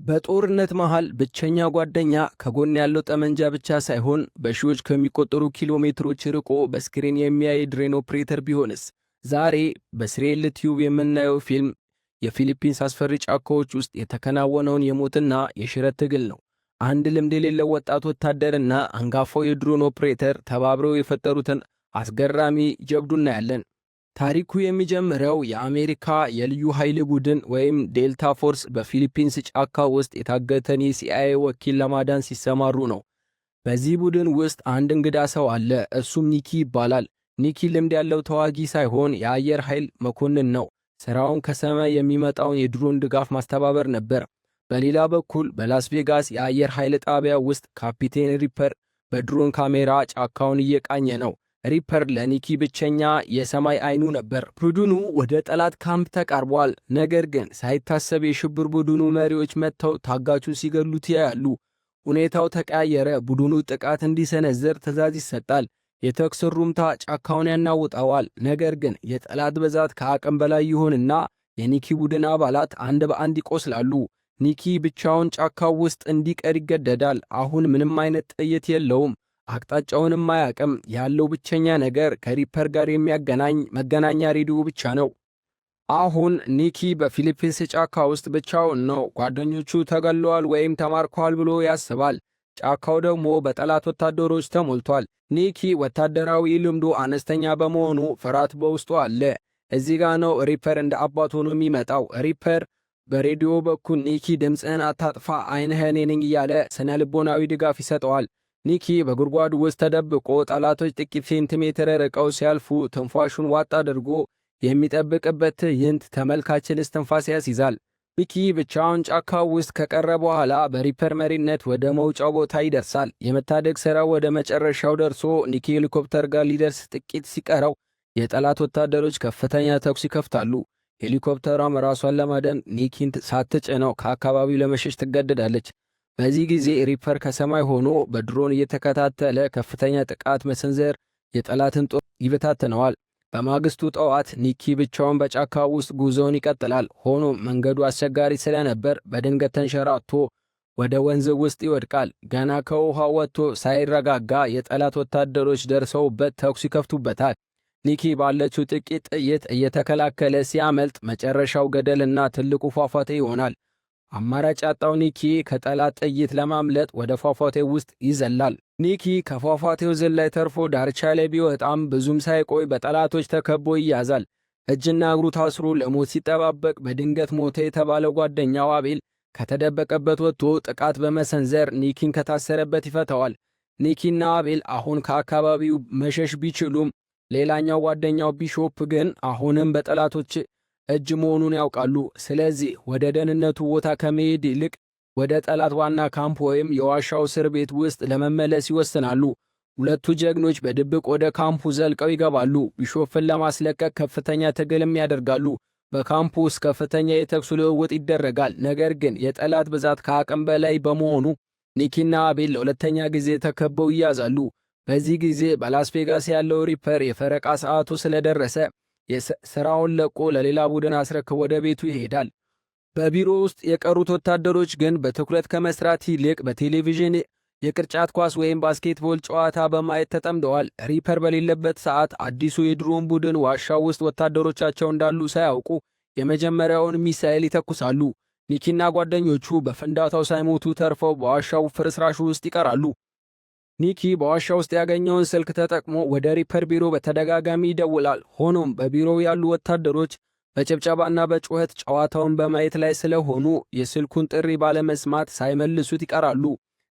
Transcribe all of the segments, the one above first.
በጦርነት መሃል ብቸኛ ጓደኛ ከጎን ያለው ጠመንጃ ብቻ ሳይሆን በሺዎች ከሚቆጠሩ ኪሎ ሜትሮች ርቆ በ screen የሚያይ drone operator ቢሆንስ? ዛሬ በስሬል ቲዩብ የምናየው ፊልም የፊሊፒንስ አስፈሪ ጫካዎች ውስጥ የተከናወነውን የሞትና የሽረት ትግል ነው። አንድ ልምድ የሌለው ወጣት ወታደርና አንጋፋው የ drone operator ተባብረው የፈጠሩትን አስገራሚ ጀብዱ እናያለን። ታሪኩ የሚጀምረው የአሜሪካ የልዩ ኃይል ቡድን ወይም ዴልታ ፎርስ በፊሊፒንስ ጫካ ውስጥ የታገተን የሲአይኤ ወኪል ለማዳን ሲሰማሩ ነው። በዚህ ቡድን ውስጥ አንድ እንግዳ ሰው አለ። እሱም ኒኪ ይባላል። ኒኪ ልምድ ያለው ተዋጊ ሳይሆን የአየር ኃይል መኮንን ነው። ስራውን ከሰማይ የሚመጣውን የድሮን ድጋፍ ማስተባበር ነበር። በሌላ በኩል በላስ ቬጋስ የአየር ኃይል ጣቢያ ውስጥ ካፒቴን ሪፐር በድሮን ካሜራ ጫካውን እየቃኘ ነው። ሪፐር ለኒኪ ብቸኛ የሰማይ አይኑ ነበር። ቡድኑ ወደ ጠላት ካምፕ ተቃርቧል። ነገር ግን ሳይታሰብ የሽብር ቡድኑ መሪዎች መጥተው ታጋቹን ሲገሉት ያያሉ። ሁኔታው ተቀያየረ። ቡድኑ ጥቃት እንዲሰነዝር ትዕዛዝ ይሰጣል። የተኩስ ሩምታ ጫካውን ያናውጠዋል። ነገር ግን የጠላት ብዛት ከአቅም በላይ ይሆንና የኒኪ ቡድን አባላት አንድ በአንድ ይቆስላሉ። ኒኪ ብቻውን ጫካው ውስጥ እንዲቀር ይገደዳል። አሁን ምንም አይነት ጥይት የለውም። አቅጣጫውንም አያውቅም። ያለው ብቸኛ ነገር ከሪፐር ጋር የሚያገናኝ መገናኛ ሬዲዮ ብቻ ነው። አሁን ኒኪ በፊሊፒንስ ጫካ ውስጥ ብቻውን ነው። ጓደኞቹ ተገለዋል ወይም ተማርከዋል ብሎ ያስባል። ጫካው ደግሞ በጠላት ወታደሮች ተሞልቷል። ኒኪ ወታደራዊ ልምዱ አነስተኛ በመሆኑ ፍርሃት በውስጡ አለ። እዚህ ጋ ነው ሪፐር እንደ አባት ሆኖ የሚመጣው። ሪፐር በሬዲዮ በኩል "ኒኪ፣ ድምፅህን አታጥፋ፣ አይንህ እኔ ነኝ" እያለ ስነ ልቦናዊ ድጋፍ ይሰጠዋል። ኒኪ በጉድጓዱ ውስጥ ተደብቆ ጠላቶች ጥቂት ሴንቲሜትር ርቀው ሲያልፉ ትንፋሹን ዋጥ አድርጎ የሚጠብቅበት ትዕይንት ተመልካችን እስትንፋስ ያስይዛል። ኒኪ ብቻውን ጫካው ውስጥ ከቀረ በኋላ በሪፐር መሪነት ወደ መውጫው ቦታ ይደርሳል። የመታደግ ሥራው ወደ መጨረሻው ደርሶ ኒኪ ሄሊኮፕተር ጋር ሊደርስ ጥቂት ሲቀረው የጠላት ወታደሮች ከፍተኛ ተኩስ ይከፍታሉ። ሄሊኮፕተሯም ራሷን ለማዳን ኒኪን ሳትጭነው ከአካባቢው ለመሸሽ ትገደዳለች። በዚህ ጊዜ ሪፐር ከሰማይ ሆኖ በድሮን እየተከታተለ ከፍተኛ ጥቃት መሰንዘር የጠላትን ጦር ይበታትነዋል። በማግስቱ ጠዋት ኒኪ ብቻውን በጫካው ውስጥ ጉዞውን ይቀጥላል። ሆኖም መንገዱ አስቸጋሪ ስለነበር በድንገት ተንሸራቶ ወደ ወንዝ ውስጥ ይወድቃል። ገና ከውሃው ወጥቶ ሳይረጋጋ የጠላት ወታደሮች ደርሰውበት ተኩስ ይከፍቱበታል። ኒኪ ባለችው ጥቂት ጥይት እየተከላከለ ሲያመልጥ መጨረሻው ገደልና ትልቁ ፏፏቴ ይሆናል። አማራጭ ያጣው ኒኪ ከጠላት ጥይት ለማምለጥ ወደ ፏፏቴው ውስጥ ይዘላል። ኒኪ ከፏፏቴው ዝላይ ተርፎ ዳርቻ ላይ ቢወጣም ብዙም ሳይቆይ በጠላቶች ተከቦ ይያዛል። እጅና እግሩ ታስሮ ለሞት ሲጠባበቅ በድንገት ሞተ የተባለው ጓደኛው አቤል ከተደበቀበት ወጥቶ ጥቃት በመሰንዘር ኒኪን ከታሰረበት ይፈታዋል። ኒኪና አቤል አሁን ከአካባቢው መሸሽ ቢችሉም ሌላኛው ጓደኛው ቢሾፕ ግን አሁንም በጠላቶች እጅ መሆኑን ያውቃሉ። ስለዚህ ወደ ደህንነቱ ቦታ ከመሄድ ይልቅ ወደ ጠላት ዋና ካምፕ ወይም የዋሻው እስር ቤት ውስጥ ለመመለስ ይወስናሉ። ሁለቱ ጀግኖች በድብቅ ወደ ካምፑ ዘልቀው ይገባሉ። ቢሾፍን ለማስለቀቅ ከፍተኛ ትግልም ያደርጋሉ። በካምፑ ውስጥ ከፍተኛ የተኩስ ልውውጥ ይደረጋል። ነገር ግን የጠላት ብዛት ከአቅም በላይ በመሆኑ ኒኪና አቤል ለሁለተኛ ጊዜ ተከበው ይያዛሉ። በዚህ ጊዜ በላስ ቬጋስ ያለው ሪፐር የፈረቃ ሰዓቱ ስለደረሰ ስራውን ለቆ ለሌላ ቡድን አስረክቦ ወደ ቤቱ ይሄዳል። በቢሮ ውስጥ የቀሩት ወታደሮች ግን በትኩረት ከመስራት ይልቅ በቴሌቪዥን የቅርጫት ኳስ ወይም ባስኬትቦል ጨዋታ በማየት ተጠምደዋል። ሪፐር በሌለበት ሰዓት አዲሱ የድሮን ቡድን ዋሻው ውስጥ ወታደሮቻቸው እንዳሉ ሳያውቁ የመጀመሪያውን ሚሳኤል ይተኩሳሉ። ኒኪና ጓደኞቹ በፍንዳታው ሳይሞቱ ተርፈው በዋሻው ፍርስራሽ ውስጥ ይቀራሉ። ኒኪ በዋሻ ውስጥ ያገኘውን ስልክ ተጠቅሞ ወደ ሪፐር ቢሮ በተደጋጋሚ ይደውላል። ሆኖም በቢሮው ያሉ ወታደሮች በጭብጨባና በጩኸት ጨዋታውን በማየት ላይ ስለሆኑ የስልኩን ጥሪ ባለመስማት ሳይመልሱት ይቀራሉ።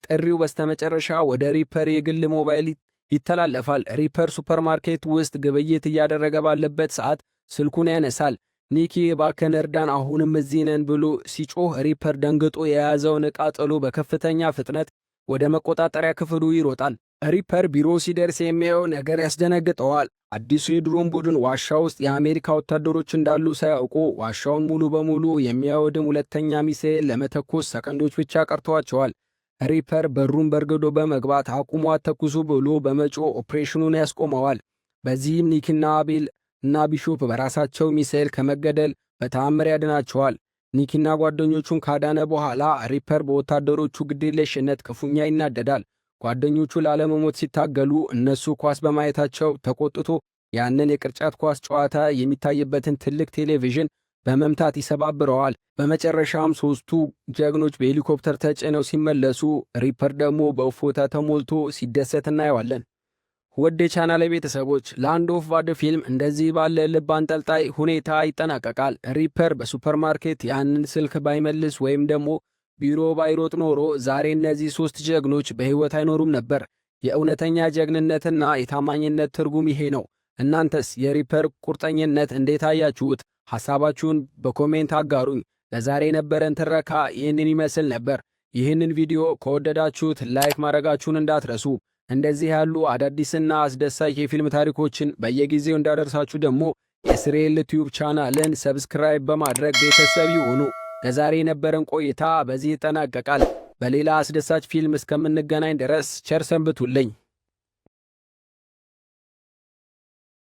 ጥሪው በስተመጨረሻ ወደ ሪፐር የግል ሞባይል ይተላለፋል። ሪፐር ሱፐርማርኬት ውስጥ ግብይት እያደረገ ባለበት ሰዓት ስልኩን ያነሳል። "ኒኪ፣ እባክህን እርዳን፣ አሁንም እዚህ ነን" ብሎ ሲጮህ ሪፐር ደንግጦ የያዘውን ዕቃ ጥሎ በከፍተኛ ፍጥነት ወደ መቆጣጠሪያ ክፍሉ ይሮጣል። ሪፐር ቢሮ ሲደርስ የሚያየው ነገር ያስደነግጠዋል። አዲሱ የድሮን ቡድን ዋሻ ውስጥ የአሜሪካ ወታደሮች እንዳሉ ሳያውቁ ዋሻውን ሙሉ በሙሉ የሚያወድም ሁለተኛ ሚሳኤል ለመተኮስ ሰከንዶች ብቻ ቀርተዋቸዋል። ሪፐር በሩን በርግዶ በመግባት "አቁሙ፣ አትተኩሱ" ብሎ በመጮህ ኦፕሬሽኑን ያስቆመዋል። በዚህም ኒኪና አቤል እና ቢሾፕ በራሳቸው ሚሳኤል ከመገደል በተአምር ያድናቸዋል። ኒኪና ጓደኞቹን ካዳነ በኋላ ሪፐር በወታደሮቹ ግዴለሽነት ክፉኛ ይናደዳል። ጓደኞቹ ላለመሞት ሲታገሉ እነሱ ኳስ በማየታቸው ተቆጥቶ ያንን የቅርጫት ኳስ ጨዋታ የሚታይበትን ትልቅ ቴሌቪዥን በመምታት ይሰባብረዋል። በመጨረሻም ሦስቱ ጀግኖች በሄሊኮፕተር ተጭነው ሲመለሱ፣ ሪፐር ደግሞ በእፎይታ ተሞልቶ ሲደሰት እናየዋለን። ውድ የቻናሌ ቤተሰቦች፣ Land of Bad ፊልም እንደዚህ ባለ ልብ አንጠልጣይ ሁኔታ ይጠናቀቃል። ሪፐር በሱፐርማርኬት ያንን ስልክ ባይመልስ ወይም ደግሞ ቢሮ ባይሮጥ ኖሮ ዛሬ እነዚህ ሦስት ጀግኖች በሕይወት አይኖሩም ነበር። የእውነተኛ ጀግንነትና የታማኝነት ትርጉም ይሄ ነው። እናንተስ የሪፐር ቁርጠኝነት እንዴት አያችሁት? ሐሳባችሁን በ comment አጋሩኝ። ለዛሬ የነበረን ትረካ ይህንን ይመስል ነበር። ይህንን ቪዲዮ ከወደዳችሁት like ማድረጋችሁን እንዳትረሱ። እንደዚህ ያሉ አዳዲስና አስደሳች የፊልም ታሪኮችን በየጊዜው እንዳደርሳችሁ ደግሞ የስሬል ቲዩብ ቻናልን subscribe በማድረግ ቤተሰብ ይሁኑ። ለዛሬ የነበረን ቆይታ በዚህ ይጠናቀቃል። በሌላ አስደሳች ፊልም እስከምንገናኝ ድረስ ቸር ሰንብቱልኝ።